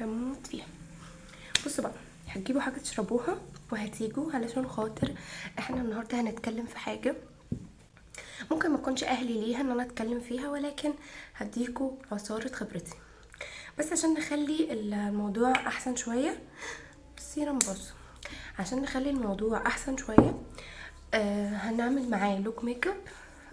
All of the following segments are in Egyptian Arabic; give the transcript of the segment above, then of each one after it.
بموت فيها. بصوا بقى، هتجيبوا حاجة تشربوها وهتيجوا، علشان خاطر احنا النهارده هنتكلم في حاجة ممكن ما اكونش اهلي ليها ان انا اتكلم فيها، ولكن هديكوا عصارة خبرتي بس عشان نخلي الموضوع احسن شوية. سيرم، بصوا عشان نخلي الموضوع احسن شوية، هنعمل معاه look makeup.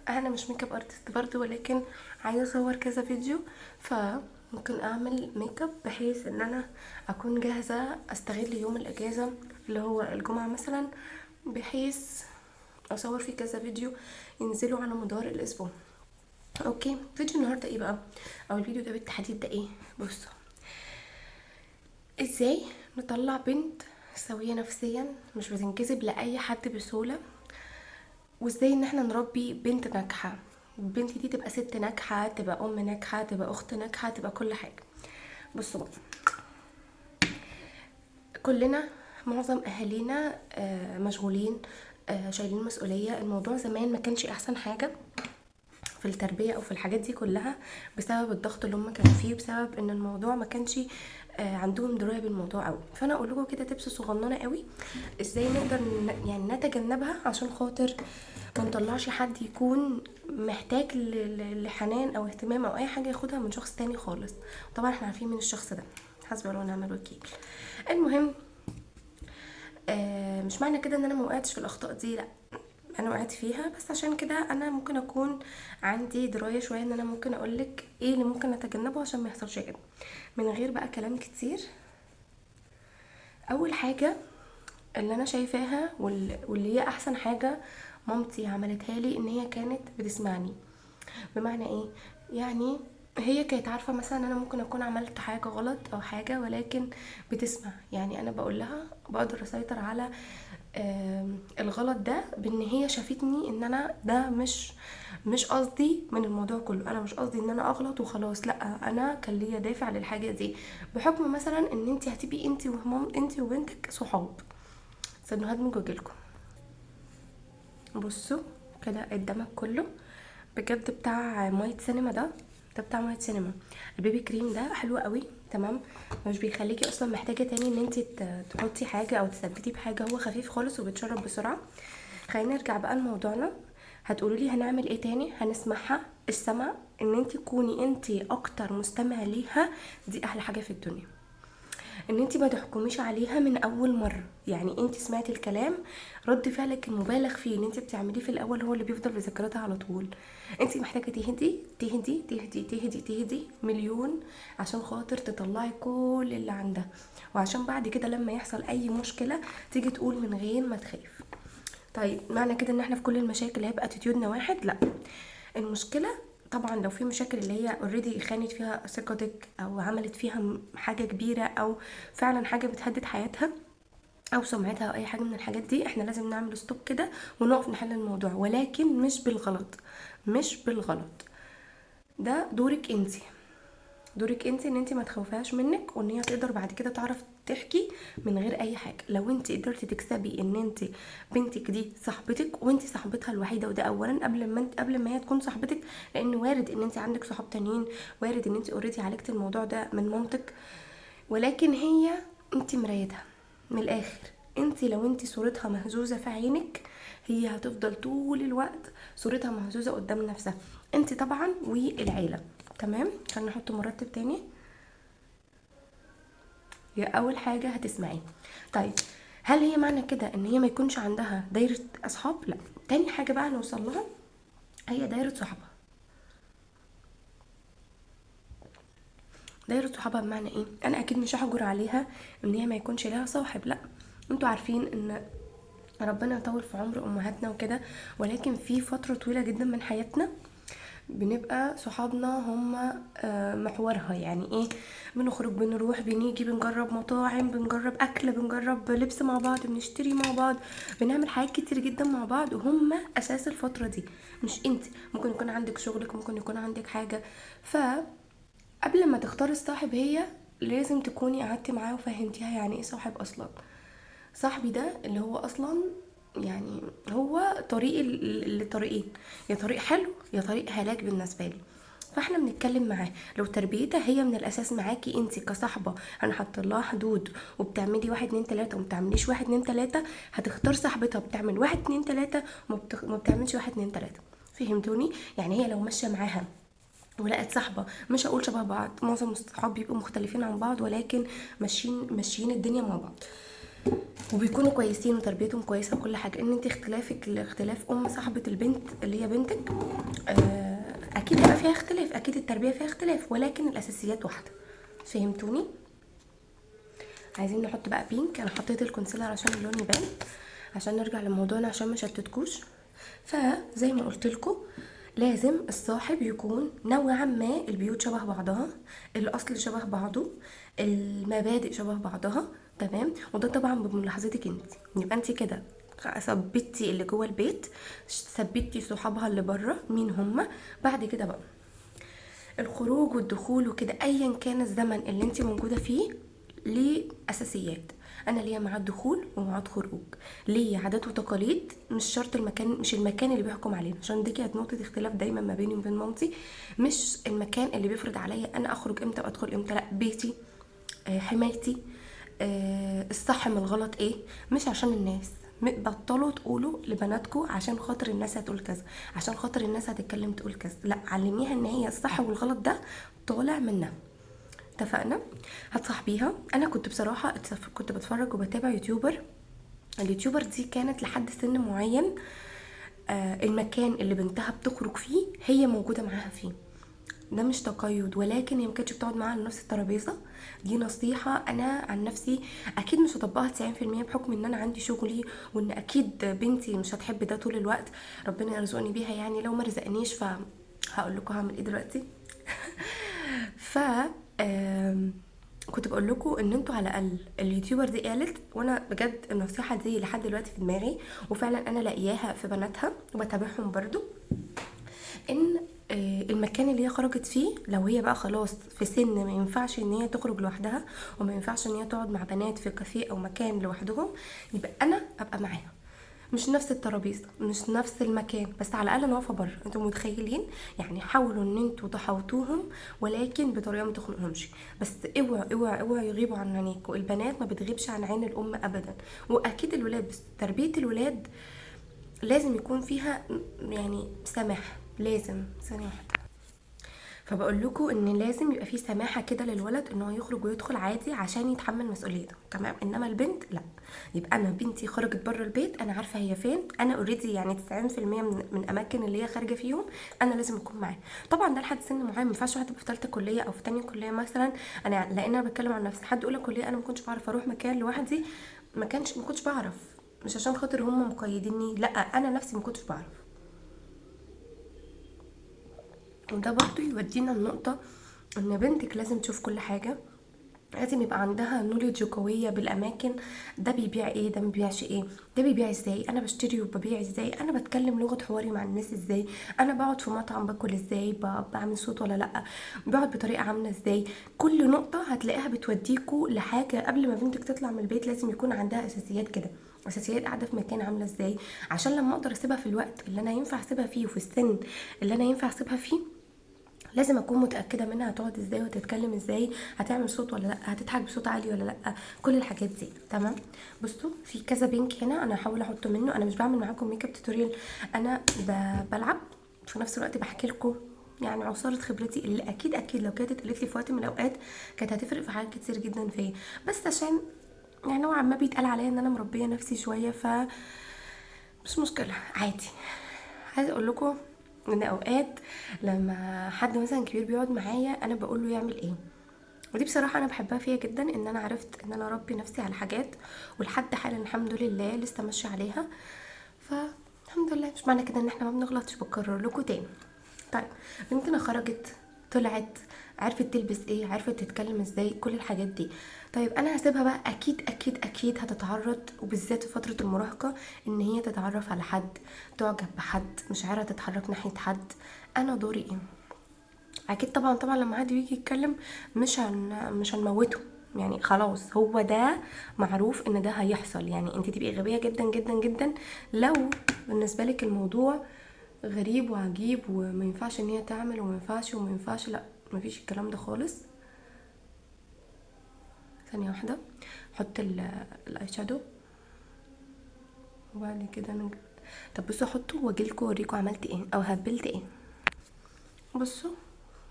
انا مش makeup artist برضو، ولكن عايزه اصور كذا فيديو، فممكن اعمل ميك اب بحيث ان انا اكون جاهزة استغل يوم الاجازة اللي هو الجمعة مثلا، بحيث اصور فيه كذا فيديو ينزلوا على مدار الاسبوع. okay، فيديو النهارده ايه بقى، او الفيديو ده بالتحديد ده ايه؟ بصوا ازاي نطلع بنت سويه نفسيا مش بتنجذب لاي حد بسهولة، وازاي ان احنا نربي بنت ناجحة. البنت دي تبقى ست ناجحة، تبقى ام ناجحة، تبقى اخت ناجحة، تبقى كل حاجة. بصوا بقى، كلنا معظم اهالينا مشغولين، شايلين مسؤولية. الموضوع زمان ما كانش احسن حاجة في التربية او في الحاجات دي كلها، بسبب الضغط اللي هم كانوا فيه، بسبب ان الموضوع ما كانش عندهم دراية بالموضوع قوي. فانا اقول لكم كده tips صغننه قوي ازاي نقدر نتجنبها، عشان خاطر ما نطلعش حد يكون محتاج لحنان او اهتمام او اي حاجة ياخدها من شخص تاني خالص. طبعا احنا عارفين من الشخص ده، حسبي الله ونعم الوكيل. المهم، مش معنى كده ان انا ما وقعتش في الاخطاء دي، لا انا وقعت فيها، بس عشان كده انا ممكن اكون عندي دراية شوية ان انا ممكن اقولك ايه اللي ممكن اتجنبه عشان ما يحصلش كده. من غير بقى كلام كتير، اول حاجة اللي انا شايفاها واللي هي احسن حاجة مامتي عملتها لي، ان هي كانت بتسمعني. بمعنى ايه؟ هي كانت عارفه مثلا ان انا ممكن اكون عملت حاجة غلط او حاجة، ولكن بتسمع. انا بقول لها بقدر اسيطر على الغلط ده بان هي شافتني ان انا ده مش قصدي من الموضوع كله، انا مش قصدي ان انا اغلط وخلاص، لا انا كان ليا دافع للحاجة دي، بحكم مثلا ان انت هتبقي انت ومام انت وبنتك صحاب. استنوا هدمج واجيلكم. بصوا كده الدمك كله بجد بتاع مية سينما، ده بتاع مية سينما. ال BB cream ده حلو قوي، تمام، مش بيخليكي اصلا محتاجه تاني ان انت تحطي حاجة او تثبتي بحاجة، هو خفيف خالص وبيتشرب بسرعة. خلينا نرجع بقى لموضوعنا. هتقولوا لي هنعمل ايه تاني؟ هنسمعها. السمع، ان انت تكوني انت اكتر مستمع ليها، دي احلى حاجة في الدنيا. ان انت ما تحكميش عليها من اول مرة، انت سمعتي الكلام، رد فعلك المبالغ فيه اللي انت بتعمليه في الاول هو اللي بيفضل في ذاكرتها على طول. انت محتاجه تهدي تهدي تهدي تهدي تهدي مليون عشان خاطر تطلعي كل اللي عندها، وعشان بعد كده لما يحصل اي مشكلة تيجي تقول من غير ما تخاف. طيب معنى كده ان احنا في كل المشاكل هيبقى attitude نا واحد؟ لا. المشكلة طبعا لو في مشاكل اللي هي already خانت فيها ثقتك او عملت فيها حاجة كبيرة او فعلا حاجة بتهدد حياتها او سمعتها او اي حاجة من الحاجات دي، احنا لازم نعمل stop كده ونقف نحل الموضوع، ولكن مش بالغلط، مش بالغلط. ده دورك انتي، دورك انتي ان انتي ما تخوفهاش منك، وان هي تقدر بعد كده تعرف تحكي من غير اي حاجة. لو انتي قدرتي تكسبي ان انتي بنتك دي صاحبتك وانتي صاحبتها الوحيدة، وده اولا قبل ما هي تكون صاحبتك، لان وارد ان انتي عندك صحاب تانيين، وارد ان انتي already عالجتي الموضوع ده من مامتك، ولكن هي انتي مرايتها من الاخر. انتي لو انتي صورتها مهزوزة في عينك، هي هتفضل طول الوقت صورتها مهزوزة قدام نفسها، انتي طبعا والعيلة. تمام، خلينا نحط مرتب تاني. يا اول حاجة هتسمعيه. طيب هل هي معنى كده ان هي ما يكونش عندها دايرة اصحاب؟ لا. تاني حاجة بقى نوصل لها هي دايرة صحابها. دايرة صحابها بمعنى ايه؟ انا اكيد مش هحجر عليها ان هي ما يكونش لها صاحب، لا، انتوا عارفين ان ربنا يطول في عمر امهاتنا وكده، ولكن في فترة طويلة جدا من حياتنا بنبقى صحابنا هم محورها. يعني ايه؟ بنخرج، بنروح، بنيجي، بنجرب مطاعم، بنجرب اكل، بنجرب لبس مع بعض، بنشتري مع بعض، بنعمل حاجات كتير جدا مع بعض، وهم اساس الفترة دي، مش انت. ممكن يكون عندك شغلك، ممكن يكون عندك حاجة. ف قبل ما تختار الصاحب هي لازم تكوني قعدتي معاه وفهمتيها يعني ايه صاحب اصلا. صاحبي ده اللي هو اصلا هو طريق لطريقين، يا طريق حلو يا طريق هلاك بالنسبة لي. فاحنا بنتكلم معاه. لو تربيتها هي من الاساس معاكي انت كصاحبه، انا حاطه لها حدود وبتعملي 1 2 3 وما بتعمليش 1 2 3، هتختار صاحبتها بتعمل 1 2 3 وما بتعملش 1 2 3. فهمتوني؟ يعني هي لو ماشية معاها ولقت صاحبه، مش هقول شبه بعض، معظم الصحاب بيبقوا مختلفين عن بعض، ولكن ماشيين الدنيا مع بعض وبيكونوا كويسين وتربيتهم كويسة وكل حاجة. ان انت اختلافك لاختلاف ام صاحبه البنت اللي هي بنتك، اكيد هيبقى فيها اختلاف، اكيد التربية فيها اختلاف، ولكن الاساسيات واحدة. فهمتوني؟ عايزين نحط بقى pink. انا حطيت ال concealer عشان اللون يبان، عشان نرجع لموضوعنا عشان ما شتتكوش. فزي ما قلت لكم لازم الصاحب يكون نوعا ما البيوت شبه بعضها، الاصل شبه بعضه، المبادئ شبه بعضها، تمام؟ وده طبعا بملاحظتك انت. يبقى انت كده ثبتي اللي جوه البيت، ثبتي صحابها اللي بره مين هم. بعد كده بقى الخروج والدخول وكده، ايا كان الزمن اللي انت موجودة فيه ليه اساسيات. انا ليا ميعاد دخول وميعاد خروج، ليا عادات وتقاليد، مش شرط المكان، مش المكان اللي بيحكم علينا، عشان دي كانت نقطة اختلاف دايما ما بيني وبين مامتي. مش المكان اللي بيفرض عليا انا اخرج امتى وادخل امتى، لا، بيتي، حمايتي، الصح من الغلط ايه، مش عشان الناس. بطلوا تقولوا لبناتكم عشان خاطر الناس هتقول كذا، عشان خاطر الناس هتتكلم تقول كذا، لا، علميها ان هي الصح والغلط ده طالع منها. اتفقنا؟ هتصاحبيها. انا كنت بصراحة كنت بتفرج وبتابع YouTuber، ال YouTuber دي كانت لحد سن معين، المكان اللي بنتها بتخرج فيه هي موجودة معاها فيه. ده مش تقيد، ولكن هي ما كانتش بتقعد معاها على نفس الترابيزة. دي نصيحة انا عن نفسي اكيد مش هطبقها 90% بحكم ان انا عندي شغلي، وان اكيد بنتي مش هتحب ده طول الوقت، ربنا يرزقني بيها يعني، لو ما رزقنيش فهقول لكم هعمل ايه دلوقتي. كنت بقول لكم ان انتوا على الاقل ال YouTuber دي قالت، وانا بجد النصيحة دي لحد دلوقتي في دماغي، وفعلا انا لاقياها في بناتها وبتابعهم برضو، ان المكان اللي هي خرجت فيه لو هي بقى خلاص في سن ما ينفعش ان هي تخرج لوحدها، وما ينفعش ان هي تقعد مع بنات في كافيه او مكان لوحدهم، يبقى انا ابقى معاها، مش نفس الترابيزة، مش نفس المكان، بس على الاقل انا واقفة بره. انتوا متخيلين؟ يعني حاولوا ان انتوا تحوطوهم، ولكن بطريقة ما تخنقهمش، بس اوعوا اوعوا اوعوا يغيبوا عن عينيكوا. البنات ما بتغيبش عن عين الام ابدا، واكيد الولاد، بس تربيه الولاد لازم يكون فيها سماح، لازم. ثانية واحدة، فبقول لكم ان لازم يبقى في سماحة كده للولد ان هو يخرج ويدخل عادي عشان يتحمل مسؤوليته، تمام؟ انما البنت لا، يبقى انا بنتي خرجت بره البيت انا عارفه هي فين، انا already 90% من اماكن اللي هي خارجه فيهم انا لازم اكون معاها. طبعا ده لحد سن معين، ما ينفعش واحدة تبقى في ثالثة كليه او في ثانية كليه مثلا. انا لان انا بتكلم عن نفسي، حد اولى كليه انا ما كنتش بعرف اروح مكان لوحدي، ما كنتش بعرف، مش عشان خاطر هم مقيديني، لا انا نفسي ما كنتش بعرف. وده برضو يودينا النقطة ان بنتك لازم تشوف كل حاجة، لازم يبقى عندها نوليدج قوية بالأماكن، ده بيبيع ايه، ده ما بيبيعش ايه، ده بيبيع ازاي، انا بشتري وببيع ازاي، انا بتكلم لغة حواري مع الناس ازاي، انا بقعد في مطعم باكل ازاي، بعمل صوت ولا لا، بقعد بطريقة عاملة ازاي. كل نقطة هتلاقيها بتوديكوا لحاجة. قبل ما بنتك تطلع من البيت لازم يكون عندها أساسيات كده، أساسيات قاعدة في مكان عاملة ازاي، عشان لما أقدر أسيبها في الوقت اللي أنا ينفع أسيبها فيه وفي السن اللي أنا ينفع أسيبها فيه، لازم اكون متاكدة منها هتقعد ازاي وتتكلم ازاي، هتعمل صوت ولا لا، هتضحك بصوت عالي ولا لا، كل الحاجات دي، تمام؟ بصوا في كذا pink هنا انا هحاول احطه منه. انا مش بعمل معاكم makeup tutorial، انا بلعب في نفس الوقت بحكي لكم عصارة خبرتي اللي اكيد اكيد لو كانت اتقالت لي في وقت من الاوقات كانت هتفرق في حاجات كتير جدا فيا، بس عشان نوعا ما بيتقال عليا ان انا مربيه نفسي شوية، ف مش مشكلة عادي. عايزه اقول لكم ان اوقات لما حد مثلا كبير بيقعد معايا انا بقول له يعمل ايه، ودي بصراحة انا بحبها فيا جدا، ان انا عرفت ان انا اربي نفسي على حاجات ولحد حالا الحمد لله لسه ماشية عليها، فالحمد لله. مش معنى كده ان احنا ما بنغلطش، بكرر لكم تاني. طيب بنتنا خرجت طلعت عرفت تلبس ايه، عرفت تتكلم ازاي، كل الحاجات دي. طيب انا هسيبها بقى، اكيد اكيد اكيد هتتعرض، وبالذات في فترة المراهقة، ان هي تتعرف على حد، تعجب بحد، مش عارفة تتحرك ناحية حد. انا دوري ايه؟ اكيد طبعا طبعا لما حد بيجي يتكلم مش هنموته، خلاص هو ده معروف ان ده هيحصل. انت تبقي غبية جدا جدا جدا لو بالنسبة لك الموضوع غريب وعجيب وما ينفعش ان هي تعمل وما ينفعش وما ينفعش، لا مفيش الكلام ده خالص. ثانية واحدة احط ال eye shadow وبعد كده طب بصوا احطه واجيلكوا اوريكوا عملت ايه او هبلت ايه. بصوا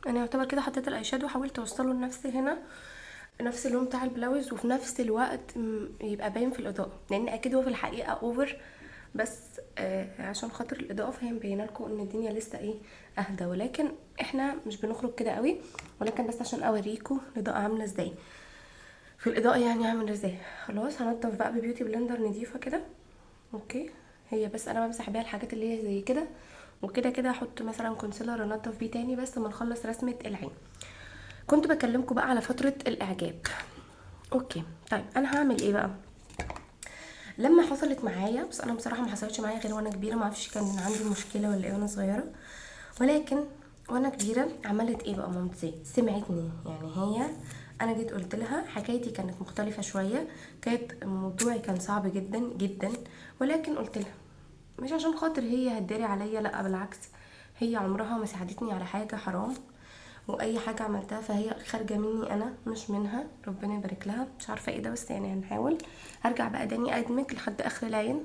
انا يعتبر كده حطيت ال eye shadow، حاولت اوصله لنفس هنا نفس اللون بتاع البلاوز، وفي نفس الوقت يبقى باين في الاضاءة، لان اكيد هو في الحقيقة over، بس عشان خاطر الاضاءة فهي مبينة لكم ان الدنيا لسه ايه اهدى، ولكن احنا مش بنخرج كده قوي، ولكن بس عشان اوريكم الاضاءة عامله ازاي في الاضاءة، يعني عامله ازاي. خلاص هنضف بقى ب beauty blender نضيفه كده. okay هي بس انا بمسح بيها الحاجات اللي هي زي كده وكده كده، احط مثلا concealer انضف بيه تاني بس ما نخلص رسمه العين. كنت بكلمكم بقى على فترة الاعجاب. okay طيب انا هعمل ايه بقى لما حصلت معايا؟ بس انا بصراحة ما حصلتش معايا غير وانا كبيرة، ما اعرفش كان عندي مشكلة ولا ايه وانا صغيرة، ولكن وانا كبيرة عملت ايه بقى مامتي؟ سمعتني، يعني هي انا جيت قلت لها حكايتي كانت مختلفة شوية، كانت موضوعي كان صعب جدا جدا، ولكن قلت لها مش عشان خاطر هي هتداري عليا، لا بالعكس هي عمرها ما ساعدتني على حاجة حرام، واي حاجة عملتها فهي خارجه مني انا مش منها، ربنا يبارك لها. مش عارفه ايه ده بس يعني هنحاول. هرجع بقى تاني ادمج لحد اخر العين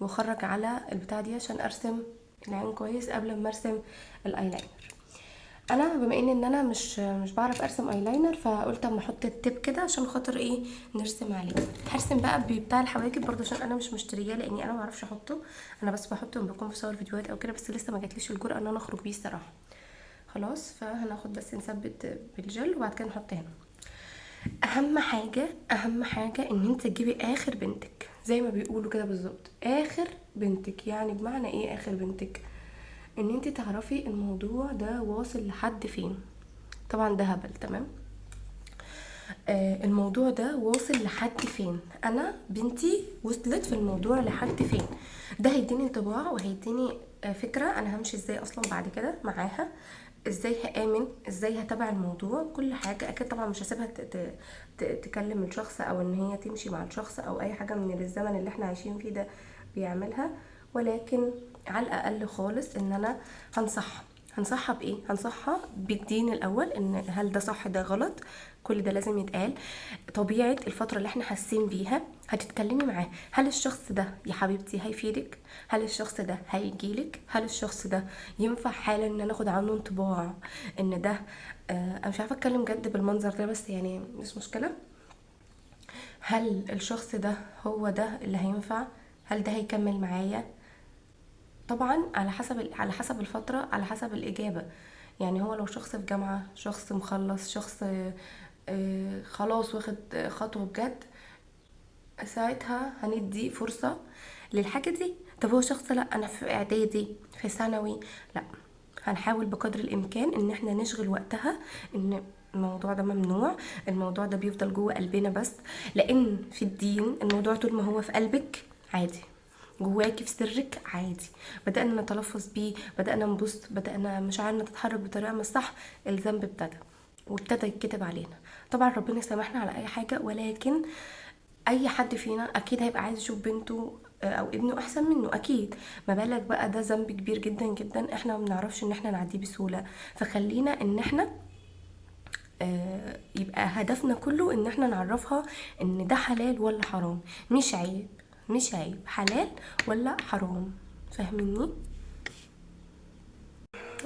واخرج على البتاع دي عشان ارسم العين كويس قبل ما ارسم الايلاينر. انا بما ان انا مش بعرف ارسم ايلاينر، فقلت اما احط ال tip كده عشان خاطر ايه نرسم عليه. هرسم بقى بتاع الحواجب برضه عشان انا مش مشترياه، لاني انا ما بعرفش احطه، انا بس بحطه لما بكون بصور فيديوهات او كده، بس لسه ما جاتليش الجرأة ان انا اخرج بيه الصراحة. خلاص فهناخد بس نثبت بالجل وبعد كده نحط هنا. اهم حاجة ان انت تجيبي اخر بنتك زي ما بيقولوا كده بالظبط، اخر بنتك. يعني بمعنى ايه اخر بنتك؟ ان انت تعرفي الموضوع ده واصل لحد فين. طبعا ده هبل تمام. الموضوع ده واصل لحد فين، انا بنتي وصلت في الموضوع لحد فين. ده هيديني انطباع وهيديني فكرة انا همشي ازاي اصلا بعد كده معاها، ازاي هآمن، ازاي هتابع الموضوع، كل حاجة. اكيد طبعا مش هسيبها تكلم الشخص او ان هي تمشي مع الشخص او اي حاجة من الزمن اللي احنا عايشين فيه ده بيعملها، ولكن على الاقل خالص ان انا هنصحها. هنصحها بايه؟ هنصحها بالدين الاول، ان هل ده صح ده غلط، كل ده لازم يتقال. طبيعة الفترة اللي احنا حاسين بيها هتتكلمي معاه، هل الشخص ده يا حبيبتي هيفيدك؟ هل الشخص ده هيجيلك؟ هل الشخص ده ينفع حالا ان انا اخد عنه انطباع ان ده انا مش عارفه اتكلم جد بالمنظر ده بس يعني مش مشكلة. هل الشخص ده هو ده اللي هينفع؟ هل ده هيكمل معايا؟ طبعا على حسب الفترة، على حسب الإجابة. يعني هو لو شخص في جامعة، شخص مخلص، شخص خلاص واخد خطوة بجد، ساعتها هندي فرصة للحاجة دي. طب هو شخص لا أنا في إعدادي في ثانوي، لا هنحاول بقدر الإمكان إن احنا نشغل وقتها إن الموضوع ده ممنوع، الموضوع ده بيفضل جوه قلبنا بس، لأن في الدين الموضوع طول ما هو في قلبك عادي، جواكي في سرك عادي. بدأنا نتلفظ بيه، بدأنا نبص، بدأنا مشاعرنا تتحرك بطريقة مش صح، الذنب ابتدى وابتدى يتكتب علينا. طبعا ربنا يسامحنا على أي حاجة، ولكن أي حد فينا أكيد هيبقى عايز يشوف بنته أو ابنه أحسن منه أكيد، ما بالك بقى ده ذنب كبير جدا جدا احنا ما بنعرفش إن احنا نعديه بسهولة. فخلينا إن احنا يبقى هدفنا كله إن احنا نعرفها إن ده حلال ولا حرام، مش عيب، مش عيب، حلال ولا حرام، فاهميني؟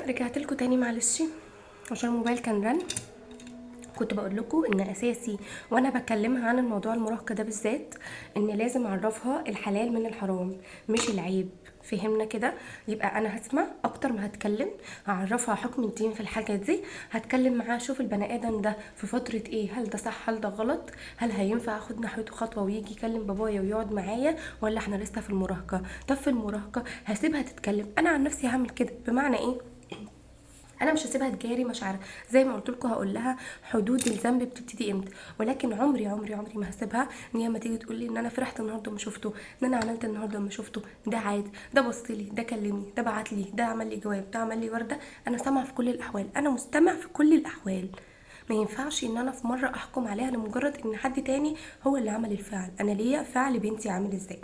رجعت لكم تاني معلش عشان الموبايل كان رن. كنت بقول لكم ان اساسي وانا بكلمها عن الموضوع المراهقة ده بالذات ان لازم اعرفها الحلال من الحرام مش العيب، فهمنا كده؟ يبقى انا هسمع اكتر ما هتكلم، هعرفها حكم الدين في الحاجة دي، هتكلم معاها شوف البني ادم ده في فترة ايه، هل ده صح هل ده غلط، هل هينفع اخد ناحيته خطوة ويجي يكلم بابايا ويقعد معايا، ولا احنا لسه في المراهقة. طب في المراهقة هسيبها تتكلم، انا عن نفسي هعمل كده. بمعنى ايه؟ انا مش هسيبها تجاري مشاعرها، زي ما قلت لكم هقول لها حدود الذنب بتبتدي امتى، ولكن عمري عمري عمري ما هسيبها ان هي ما تيجي تقول لي ان انا فرحت النهارده ما شفته، ان انا عملت النهارده ما شفته، ده عادي، ده بص لي، ده كلمني، ده بعت لي، ده عمل لي جواب، ده عمل لي ورده. انا سامعه في كل الاحوال، انا مستمع في كل الاحوال. ما ينفعش ان انا في مرة احكم عليها لمجرد ان حد تاني هو اللي عمل الفعل. انا ليا فعل بنتي عامل ازاي.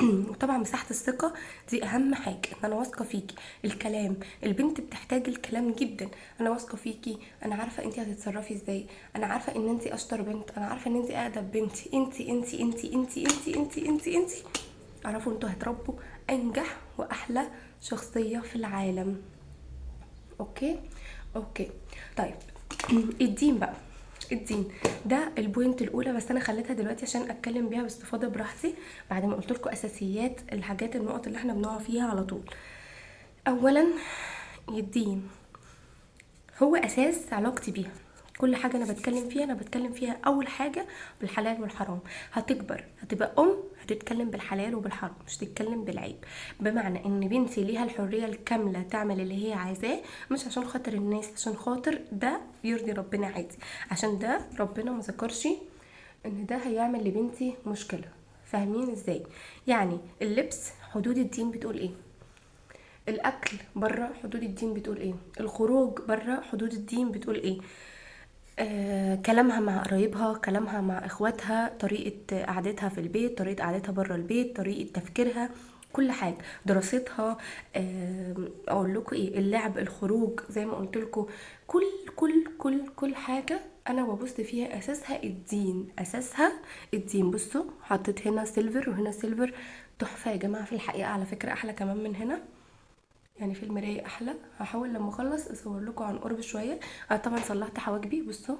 وطبعا مساحة الثقة دي اهم حاجة، ان انا واثقة فيكي. الكلام، البنت بتحتاج الكلام جدا. انا واثقة فيكي، انا عارفه انتي هتتصرفي ازاي، انا عارفه ان انتي اشطر بنت، انا عارفه ان انتي اادب بنت، انتي انتي انتي انتي انتي انتي انتي انتي. اعرفوا انتوا هتربوا انجح واحلى شخصية في العالم. okay okay. طيب الدين بقى، الدين ده ال point الاولى، بس انا خليتها دلوقتي عشان اتكلم بيها باستفاضة براحتي بعد ما قلت لكم اساسيات الحاجات، النقط اللي احنا بنقع فيها على طول. اولا الدين هو اساس علاقتي بيها، كل حاجة انا بتكلم فيها انا بتكلم فيها اول حاجة بالحلال والحرام. هتكبر هتبقى ام هتتكلم بالحلال وبالحرام، مش تتكلم بالعيب. بمعنى ان بنتي ليها الحرية الكاملة تعمل اللي هي عايزاه، مش عشان خاطر الناس، عشان خاطر ده يرضي ربنا عادي، عشان ده ربنا ما ذكرش ان ده هيعمل لبنتي مشكلة. فاهمين ازاي؟ يعني اللبس حدود الدين بتقول ايه، الاكل بره حدود الدين بتقول ايه، الخروج بره حدود الدين بتقول ايه، كلامها مع قرايبها، كلامها مع اخواتها، طريقة قعدتها في البيت، طريقة قعدتها بره البيت، طريقة تفكيرها، كل حاجة، دراستها، اقول لكم ايه، اللعب، الخروج، زي ما قلت لكم كل كل كل كل حاجة انا ببص فيها اساسها الدين، اساسها الدين. بصوا حطيت هنا silver وهنا silver، تحفة يا جماعة في الحقيقة، على فكرة احلى كمان من هنا، يعني في المراية احلى. هحاول لما اخلص اصور لكم عن قرب شوية. انا طبعا صلحت حواجبي، بصوا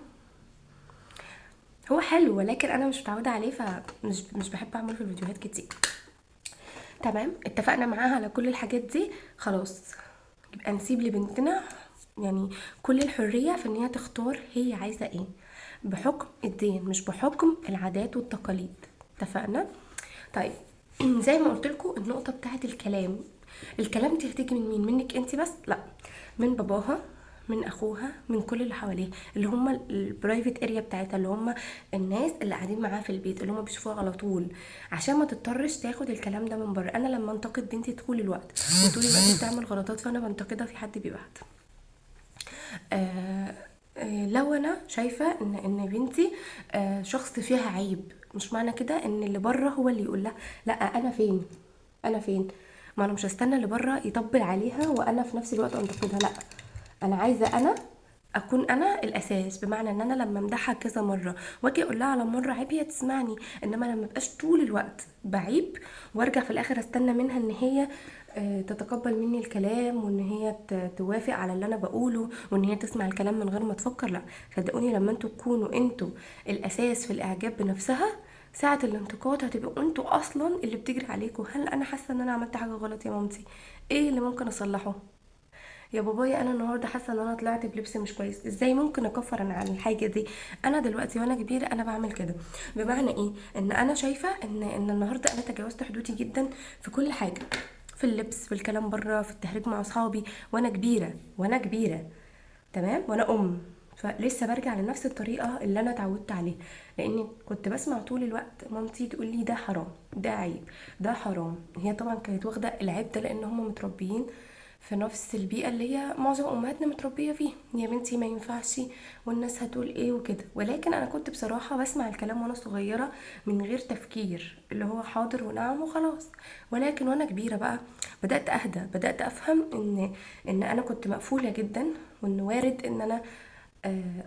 هو حلو ولكن انا مش متعوده عليه، فمش مش بحب اعمله في الفيديوهات كتير. تمام، اتفقنا معاها على كل الحاجات دي، خلاص يبقى نسيب لبنتنا يعني كل الحرية في ان هي تختار هي عايزه ايه، بحكم الدين مش بحكم العادات والتقاليد. اتفقنا؟ طيب زي ما قلت لكم النقطة بتاعه الكلام، الكلام دي هتيجي من مين؟ منك انت بس؟ لا، من باباها، من اخوها، من كل اللي حواليه، اللي هم ال private area بتاعتها، اللي هم الناس اللي قاعدين معاها في البيت، اللي هم بيشوفوها على طول، عشان ما تضطرش تاخد الكلام ده من بره. انا لما انتقد بنتي طول الوقت وطول الوقت بتعمل غلطات فانا بنتقدها، في حد بيبعت. لو انا شايفه ان بنتي شخص فيها عيب، مش معنى كده ان اللي بره هو اللي يقول لها لا انا فين، انا فين، ما انا مش هستنى اللي بره يطبل عليها وانا في نفس الوقت انتقدها، لا انا عايزه انا اكون انا الاساس. بمعنى ان انا لما امدحها كذا مرة واجي اقول لها على مرة عيب هي تسمعني، انما لما ابقاش طول الوقت بعيب وارجع في الاخر استنى منها ان هي تتقبل مني الكلام وان هي توافق على اللي انا بقوله وان هي تسمع الكلام من غير ما تفكر، لا صدقوني لما انتوا تكونوا انتوا الاساس في الاعجاب بنفسها، ساعة الانتقاد هتبقوا انتوا اصلا اللي بتجري عليكم. هل انا حاسة ان انا عملت حاجة غلط يا مامتي؟ ايه اللي ممكن اصلحه؟ يا بابايا انا النهارده حاسه ان انا طلعت بلبس مش كويس، ازاي ممكن اكفر انا عن الحاجة دي؟ انا دلوقتي وانا كبيرة انا بعمل كده. بمعنى ايه؟ ان انا شايفه ان النهارده انا تجاوزت حدودي جدا في كل حاجة، في اللبس، في الكلام بره، في التهريج مع اصحابي، وانا كبيرة، وانا كبيرة تمام، وانا ام، فلسه برجع لنفس الطريقة اللي انا اتعودت عليها، لاني كنت بسمع طول الوقت مامتي تقول لي ده حرام، ده عيب، ده حرام. هي طبعا كانت واخده العيب ده لان هم متربيين في نفس البيئة اللي هي معظم امهاتنا متربيه فيها، يا بنتي ما ينفعش والناس هتقول ايه وكده. ولكن انا كنت بصراحة بسمع الكلام وانا صغيرة من غير تفكير، اللي هو حاضر ونعم وخلاص. ولكن وانا كبيرة بقى بدات اهدى، بدات افهم ان انا كنت مقفولة جدا، وان وارد ان انا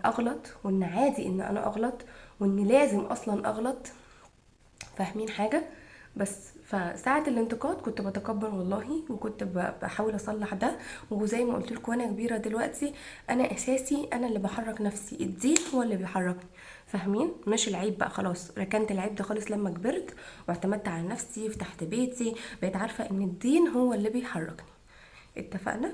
اغلط، وان عادي ان انا اغلط، وان لازم اصلا اغلط. فاهمين حاجة؟ بس فساعة الانتقاد كنت بتكبر والله، وكنت بحاول اصلح ده. وزي ما قلت لكم وانا كبيرة دلوقتي انا اساسي انا اللي بحرك نفسي، الدين هو اللي بيحركني. فاهمين؟ مش العيب بقى، خلاص ركنت العيب ده خالص لما كبرت واعتمدت على نفسي، فتحت بيتي، بقيت عارفه ان الدين هو اللي بيحركني. اتفقنا؟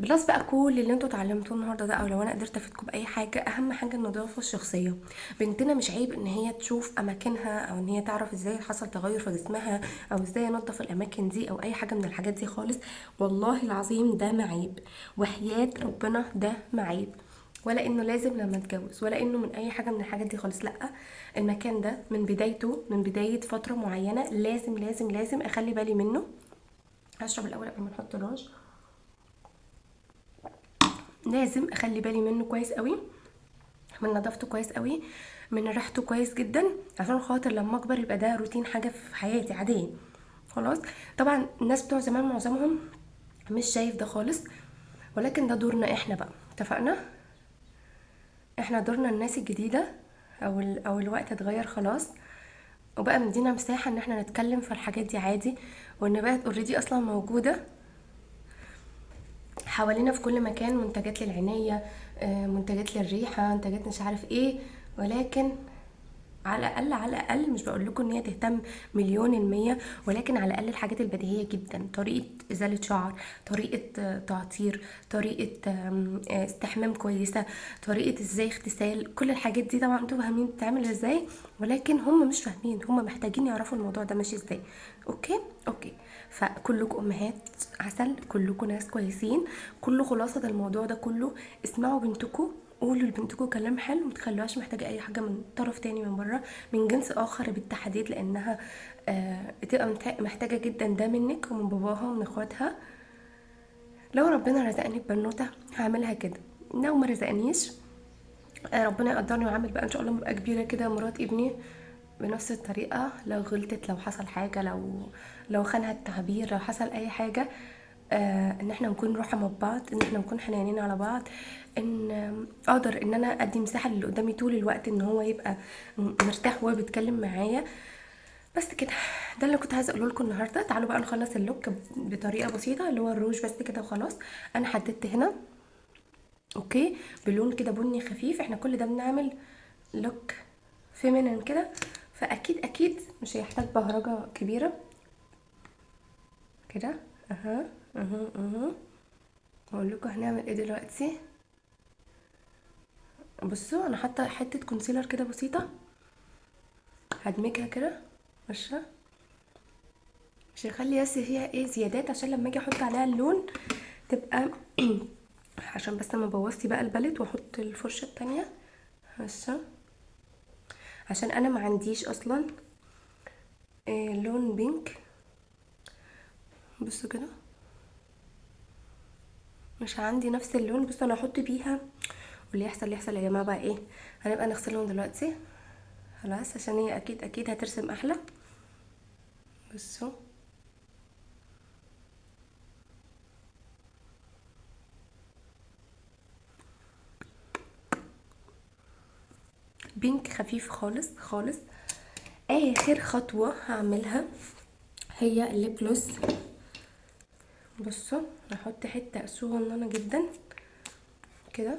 plus بقى كل اللي انتوا اتعلمتوه النهارده ده، او لو انا قدرت افيدكم باي حاجة، اهم حاجة النظافة الشخصية. بنتنا مش عيب ان هي تشوف اماكنها، او ان هي تعرف ازاي حصل تغير في جسمها، او ازاي انظف الاماكن دي، او اي حاجة من الحاجات دي خالص. والله العظيم ده معيب، وحياه ربنا ده معيب، ولا انه لازم لما اتجوز، ولا انه من اي حاجة من الحاجات دي خالص. لا، المكان ده من بدايته، من بداية فترة معينة لازم لازم لازم اخلي بالي منه. هشرب الاول قبل ما نحط الرش. لازم اخلي بالي منه كويس قوي، من نظافته كويس قوي، من ريحته كويس جدا، عشان خاطر لما اكبر يبقى ده روتين حاجة في حياتي عادية. خلاص. طبعا الناس بتوع زمان معظمهم مش شايف ده خالص، ولكن ده دورنا احنا بقى، اتفقنا؟ احنا دورنا الناس الجديدة، او الوقت اتغير خلاص، وبقى مدينا مساحة ان احنا نتكلم في الحاجات دي عادي، وان بقت already اصلا موجودة حوالينا في كل مكان، منتجات للعناية، منتجات للريحة، منتجات مش عارف ايه. ولكن على الاقل، على الاقل مش بقول لكم ان هي تهتم 1,000,000%، ولكن على الاقل الحاجات البديهيه جدا، طريقه ازالة شعر، طريقه تعطير، طريقه استحمام كويسة، طريقه ازاي اغتسال، كل الحاجات دي طبعا انتوا فاهمين بتتعمل ازاي، ولكن هم مش فاهمين، هم محتاجين يعرفوا الموضوع ده ماشي ازاي. okay okay، فكلكم امهات عسل، كلكم ناس كويسين، كل خلاصه الموضوع ده كله اسمعوا بنتكم، قولوا لبنتكم كلام حلو، ما تخلوهاش محتاجه اي حاجة من طرف تاني من بره، من جنس اخر بالتحديد، لانها بتبقى محتاجه جدا ده منك ومن باباها ومن اخواتها. لو ربنا رزقني ببنوته هعملها كده، لو ما رزقنيش، ربنا يقدرني واعمل بقى ان شاء الله ببقى كبيرة كده مرات ابني بنفس الطريقة. لو غلطت، لو حصل حاجة، لو خانها التعبير، لو حصل اي حاجة، ان احنا نكون رحمة ببعض، ان احنا نكون حنينين على بعض، ان اقدر ان انا ادي مساحة للي قدامي طول الوقت ان هو يبقى مرتاح وهو بيتكلم معايا. بس كده، ده اللي كنت عايزه اقوله لكم النهارده. تعالوا بقى نخلص ال look بطريقة بسيطة، اللي هو الروج بس كده وخلاص. انا حددت هنا okay بلون كده بني خفيف، احنا كل ده بنعمل look feminine كده، فاكيد اكيد مش هيحتاج بهرجة كبيرة كده. اها اها اها، هقول لكم هنعمل ايه دلوقتي. بصوا انا حاطه حتة concealer كده بسيطة، هدمجها كده ماشية، مش هخلي بس فيها ايه زيادات، عشان لما اجي احط عليها اللون تبقى عشان بس ما بوظتي بقى ال palette. واحط الفرشة التانية ماشية، عشان انا ما عنديش اصلا لون pink. بصوا كده مش عندي نفس اللون. بصوا انا هحط بيها، واللي يحصل يحصل يا جماعة بقى. ايه هنبقى نغسلهم دلوقتي خلاص، عشان هي اكيد اكيد هترسم احلى. بصوا بينك خفيف خالص خالص. اخر خطوة هعملها هي الليب جلوس. بصوا هحط حتة صغننه جدا كده،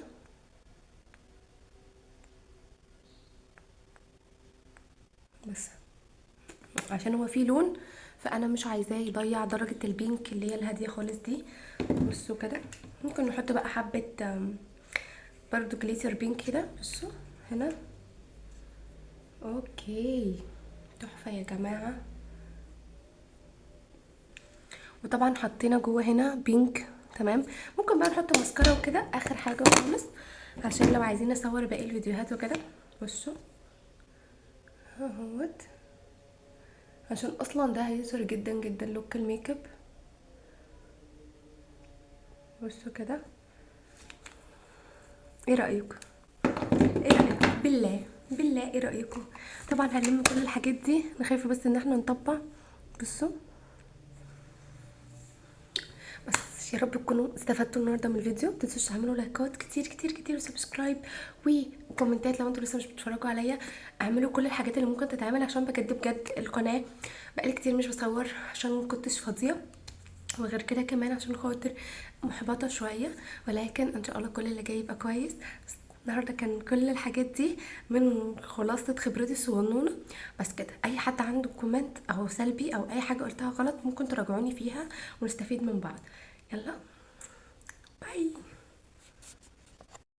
بس عشان هو فيه لون فانا مش عايزاه يضيع درجه البينك اللي هي الهادية خالص دي. بصوا كده ممكن نحط بقى حبه، برضو glitter pink كده. بصوا هنا okay تحفة يا جماعة. وطبعا حطينا جوه هنا pink، تمام. ممكن بقى نحط ماسكارا وكده اخر حاجة خالص، عشان لو عايزين نصور باقي الفيديوهات وكده. بصوا اهوت، عشان اصلا ده هيظهر جدا جدا look ال makeup. بصوا كده، ايه رايكم؟ ايه رايكم؟ بالله بالله ايه رايكم؟ طبعا هنلم كل الحاجات دي، انا خايفة بس ان احنا نطبع. بصوا بس يا رب تكونوا استفدتوا النهارده من الفيديو. ما تنسوش تعملوا لايكات كتير كتير كتير، و subscribe وكومنتات لو انتوا لسه مش بتتفرجوا عليا. اعملوا كل الحاجات اللي ممكن تتعمل، عشان بجد بجد القناة بقالي كتير مش بصور عشان ما كنتش فاضية، وغير كده كمان عشان خاطر محبطة شوية، ولكن ان شاء الله كل اللي جاي يبقى كويس. النهارده كان كل الحاجات دي من خلاصه خبرتي الصغنونه. بس كده، اي حد عنده comment او سلبي او اي حاجة قلتها غلط ممكن تراجعوني فيها ونستفيد من بعض. يلا bye.